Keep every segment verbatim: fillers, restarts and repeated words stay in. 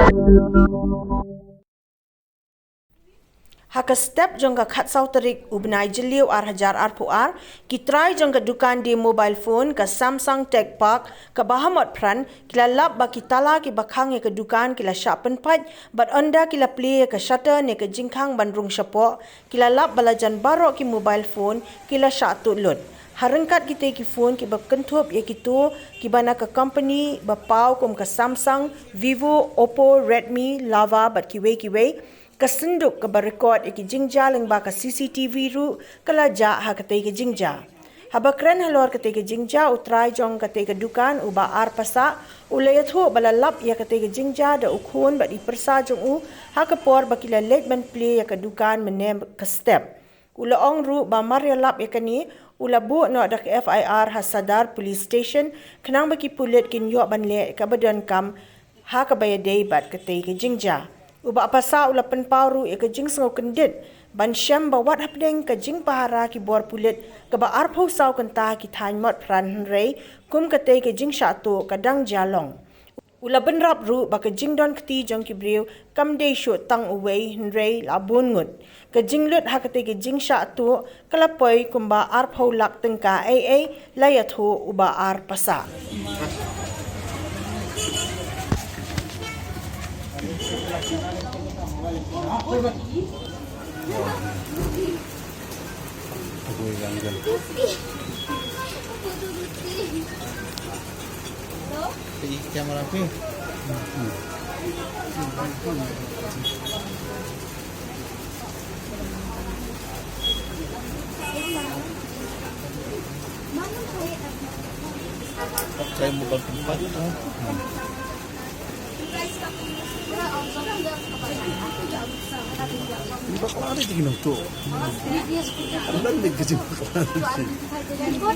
Ha ka step jong ka khatsaw tarik u bnai Jylliew ar hajar arphew ar, ki trai jong ka dukan die mobile phone ka Samsung Tech Park kaba ha Motphran, ki la lap ba ki tala kiba khang ïa ka dukan ki la shah pynpait, bad ynda ki la plie ïa ka shutter ne ka jingkhang ban rung shapoh, ki la lap ba la jan baroh ki mobile phone ki la shah tuh lut. Ha ryngkat kitei ki phone kiba kynthup ïa kito kiba na ka company ba paw kum ka Samsung, Vivo, Oppo, Redmi, Lava bad kiwei kiwei, ka synduk kaba record ïa ki jingjia lyngba ka C C T V ruh ka la jah ha katei ka jingjia. Haba kren halor katei ka jingjia, u trai jong katei ka dukan, u Bah R Passah, u la ïathuh ba la lap ïa katei ka jingjia da u khun bad i pyrsa jong u ha ka por ba ki la leit ban plie ïa ka dukan mynne ka step. U la ong ruh ba mar ïalap ïa kane, u la buh noh da ka F I R ha Sadar Police Station, khnang ba ki pulit kin ïoh ban leh kaba donkam ha kaba ïadei bad katei ka jingjia. U Bah Passah u la pynpaw ruh ïa ka jingsngewkyndit ban shem ba wat hapdeng ka jingpahara ki bor pulit kaba arphew saw kynta ha ki thaiñ Motphran, hynrei kum katei ka jingshah tuh ka dang jia long. U la bynrap ruh ba ka jingdon kti jong ki briew kam dei shuh tang uwei, hynrei la bun ngut. Ka jinglut ha katei ka jingshah tuh ka la poi kumba arphew lak tyngka ei ei, la ïathuh u Bah R Passah. Pegi camera phi. Pakai mobile tempat tu. Ini bakal ada di Ginau tu. Ada di Ginau tu.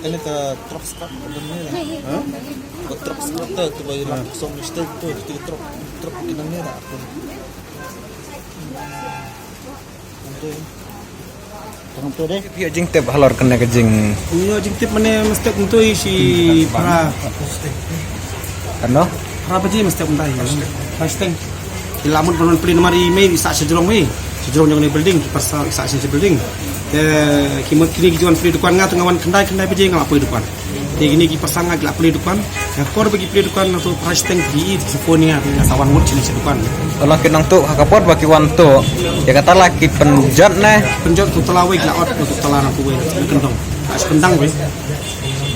Ini ke truk sekat bener ni. Ha? Ke truk sekat tu, tu bayu langsung mistake tu, tu truk, truk Ginau ni dah. Untuk Tang tu deh. Phi ïoh jingtip halor kane ka jing. Phi ïoh jingtip mane mynstep mynta shi para. Ano? Para baje mynstep mynta. Para shiteng. Ki la mut ban plie namar i mei i sah sha jrong mei. Sha jrong jong ne building, ki pyrsa i sah sha building. Te ki mut kine ki wan plie dukan, nga te nga wan khyndai khyndai baje nga la poi dukan. Te kine ki pyrsa nga ki la plie dukan. Ïa ka por ba ki plie dukan, na to para shiteng ki i, ki phone ïa nga, nga sa wan mut shane sha dukan. Tang ki nang tuh, ha ka por ba ki wan tuh, ïa ka tala ki pynjot ne? Pynjot tu tala wei ki la ot, tu tala na tu wei, ki kyndong. Ka shi kyndang wei.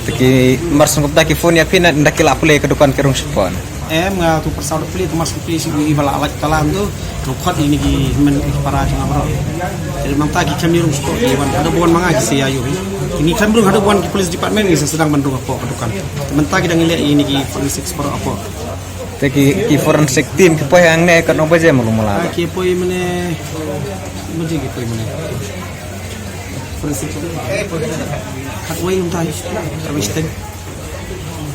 Te ki mar sngewbha ki phone ïa phi ne, ynda ki la plie ka dukan ki rung shapoh ne? Em, nga tu pyrsa u da plie, tu mar sngewbha plie shi u i ba la lait tala tu. Rukhot ini ki men ki para jong nga baroh. Te mynta ki khlem rung shapoh ki wan, haduh ba wan ma nga ki sa ïa ïoh. Ini khlem rung, haduh ba wan ki police department ki sa sdang ban rung hapoh ka dukan. Mynta ki dang ïaleh ini ki forensic baroh hapoh. Te ki, ki forensic team ki poi hangne katno baje malu mala? Ah, ki poi mane, baje ki poi mane. Forensic. Khatwei mynta, khatwei shiteng.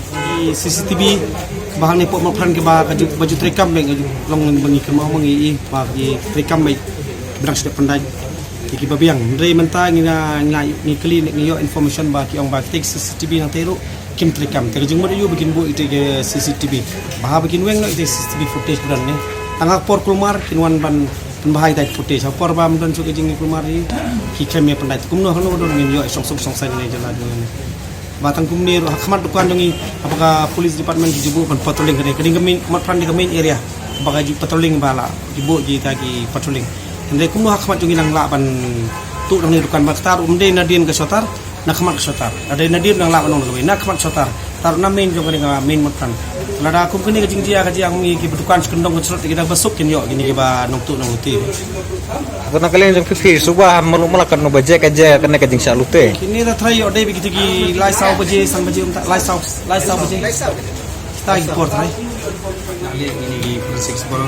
Ki C C T V ba hangne hapoh Mawphran kiba ka ju, ba ju treikam bad ka ju long ba ngi kynmaw ba ngi i ba ki treikam bad ba dang shu dep pyndait. Ki, kiba biang. Hynrei mynta ngi na, ngi na, ngi kylli, ngi ïoh information ba ki ong ba kitei ki C C T V nangtei ruh kim treikam. Te ka jingmut aïu ba kin buh itei ki C C T V. Ba haba kin weng noh itei C C T V footage ba don ne. Tang ha ka por kulmar kin wan ban pynbha itei ki footage. Ha ka por ba ym don shuh ka jingkulmar hi, ki khlem ïa pyndait. Kumno hano don ngin ïoh shong suk shong saiñ ne jylla jong ngi. Ba tang kumne ruh ha khmat dukan jong ngi, haba ka police department ki ju buh ban patrolling kane, kane ka main, Mawphran ka main area. Ba ka ju patrolling ba la ki buh kita ki patrolling. Hynrei kumno ha khmat jong ngi nang lah ban tuh nangne dukan ba kata ruh ym dei nadien ka shutter, na khmat ka shutter. Nadien nang lah ban ong na kawei, na khmat shutter. Kata ruh na main jong kane ka main Mawphran. Lada kum kane ka jingjia ka jia ngi kiba dukan sha kyndong ka shrut ki dang ba suk kin ïoh kine kiba nongtuh nongluti. Ka na ka liang jong phi phi suba ha malu mala katno baje ka jia kane ka jingshah lute? Kine da tharai ïoh dei ba kito ki lai saw baje, san baje, mynta lai saw, lai saw baje. Kita ki por tharai. Kine ki forensic baroh.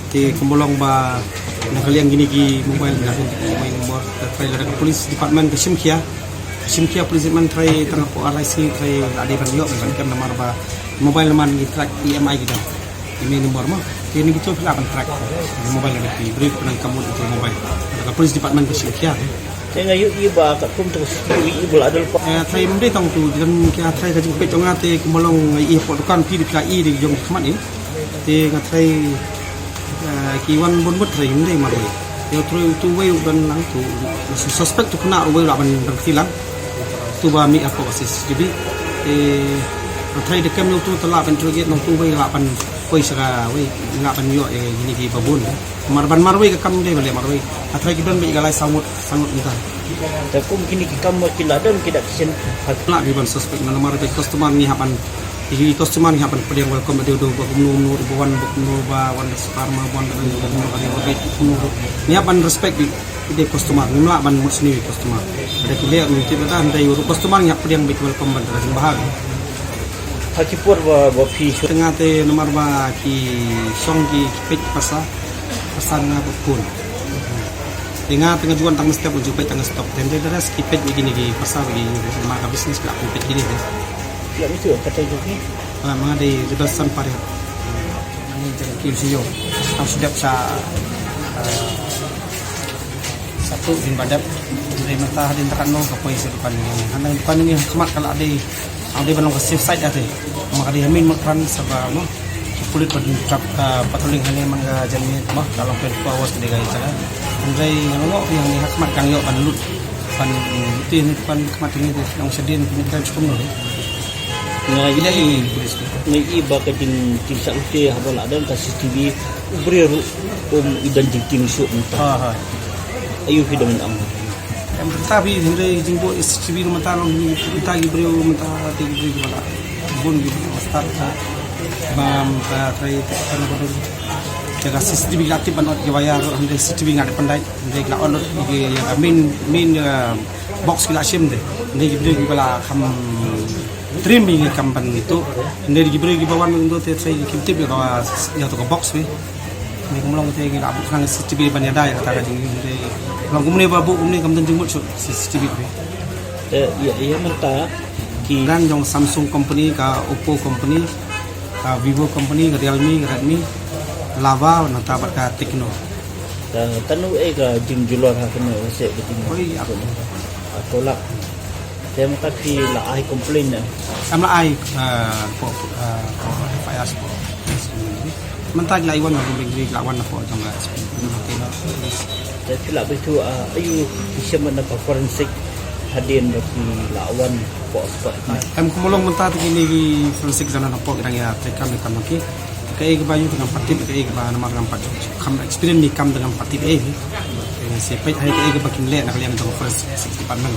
Te kumba long ba na ka liang kine ki mobile, na ka liang kine ki mobile number, da tharai lada ka police department ka shim khia. Ka shim khia police department tharai tang hapoh R I C tharai la dei ban ïoh ban kem namar ba mobile number ngi track E M I kita. E M I number mo. Te ngi to phi lah ban track mobile number ki briew pynang ka mut ka mobile. Ka police department ka shim khia. Te nga ïohi ba katkum tu ka C C T V i ba la dal pa. Eh, tharai ym dei tang tu, jong ki tharai ka jingpeit jong nga te kumba long i hapoh dukan phi dei phi la i dei jong khmat i. Te nga tharai Eh, ki wan bun bun trei ym dei marwei. Ïa u trei utu uwei u don lang tu, suspect tu kena uwei lah ban, ban kti lang. Tu ba mih hapoh ka C C T V. Eh, hynrei da kem ïa utu te lah ban interrogate na utu uwei lah ban poi sha kawei, lah ban ïoh ïa kine kiba bun. Mar ban marwei ka kam ym dei ban leh marwei. Hynrei ki don beit ka lai saw ngut, saw ngut mynta. Te kum kine ki kam ba ki la don ki da kisen. Lah ki ban suspect namar ba customer ngi hap ban, ki customer ngi hap ban pdiang welcome ba dei u dei ba kumno kumno ba wan, ba kumno ba wan da sperma, ba wan da kumno ba dei ba kumno. Ngi hap ban respect ïa ki dei customer, ngim lah ban mut sniew ïa customer. Ba dei ki leh ruh ki ba da, hynrei ruh customer ngi hap pdiang beit welcome ban da jingbha. Ha ki por ba, ba phi shu. Te nga te namar ba ki shong ki, ki peit pyrsa, pyrsa nga ba pun. Te nga te nga ju wan tang step, ju peit tang stop. Te hynrei the rest ki peit ïa kine ki pyrsa ba ki ma ka business ka peit kine te. Ïa, mesti kata ju ki. Ah, ma dei Ridalson Pariat. Ni te ki shu ïoh. Tang shu dep sa, ah, satu din ba dep. Hynrei mynta hadien te katno ka poi sha dukan ni. Hynrei dukan ni khmat ka la dei. Ang dei ban long ka safe side ate. Ma ka dei ha main Mawkyrwat sa ba mo. Ki pulit ban trap, ah, patrolling hangne man ka janmiet mo. Ka long twenty-four hours ka dei ka ïa ka. Hynrei nga ong ïa ngi ha khmat kan ïoh ban lut. Ban lut ïa ngi ban khmat ïa ngi dei long shadien ki mih kan chukum no. Nga ïa ngi, ngi i ba ka jing, jingshah lute haba la don ka C C T V u briew ruh um i don jingtim shuh mynta. Ha, ha. Aïu phi dang am. Em, mynta phi hynrei jingbuh C C T V ruh mynta long mynta ki briew mynta te ki briew ki ba la bun ki ba start ka ba mynta trai te kan ba don. Te ka C C T V la tip ban ot ki wire ruh hynrei C C T V nga dei pyndait hynrei la ot lut ki ïa ka main, main, eh, box ki la shim de. Hynrei ki briew ki ba la kham trim ïa ki kam ban tu. Hynrei ki briew ki ba wan mynta te trai ki tip ïa ka, ïa tu ka box wi. Ni kumlong te ngi la buh khnang C C T V ban ïada ïa kata ka jing, te long kumne ba buh kumne kam don jingmut shuh C C T V. Eh, ïa, ïa mynta ki brand jong Samsung company, ka Oppo company, ka Vivo company, ka Realme, ka Redmi, Lava, nangta bad ka Tecno. Ka, kano eh ka jingjulor ha kano eh se ka jing. Oi, ïa. Ah, tolak. Te mynta phi la ai complain ne? Em la ai, eh, ko, eh, ko F I R ko. Mynta ki la ai wan, ki la wan na ko jong ka S P. Te phi la bit tu, eh, aïu ki shem na ka forensic hadien ba ki la wan ko spot. Em kumlong mynta te kine ki forensic jana na ko ki dang ïa te kam kam ki. Kaei kaba ïoh te ngam pat tip, kaei kaba namar ngam pat kham experience ni kam te ngam pat tip eh. Eh, se peit hai kaei kaba kin leh na ka liang jong forensic department.